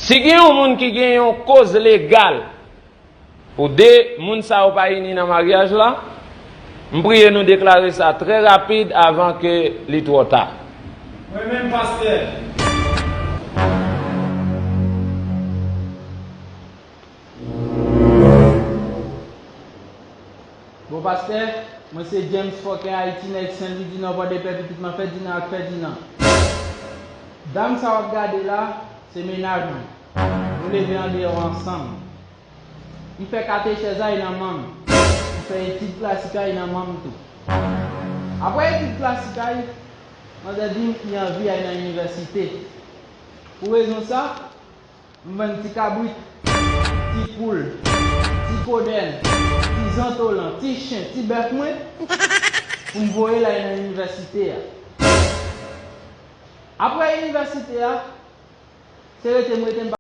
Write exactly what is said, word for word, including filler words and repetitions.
Si gen yon moun ki gen yon koz legal pou de moun sa yo pa ini nan maryaj la, m priye nou deklare sa trè rapid avan ke li twò ta. Mwen menm, pastè. Bon, pastè, mwen se James Fòkè Ayiti, nèg Sen Lwi di Nò, Pòdepè, pitit mwen Fèdinan ak Fèdinan. Dam sa w ap gade la, se mennaj mwen. Nou leve andeyò ansanm. M fè katechèz a, li nan men m. M fè etid klasik a, li nan men m tou. Apre etid klasik a, manzè di m li anvi al nan inivèsite. Pou rezon sa, m vann ti kabrit, ti poul, ti kodèl, ti zantolan, ti chen, ti bèf mwen, pou m voye l al nan inivèsite a. Apre inivèsite a, se rete m rete, m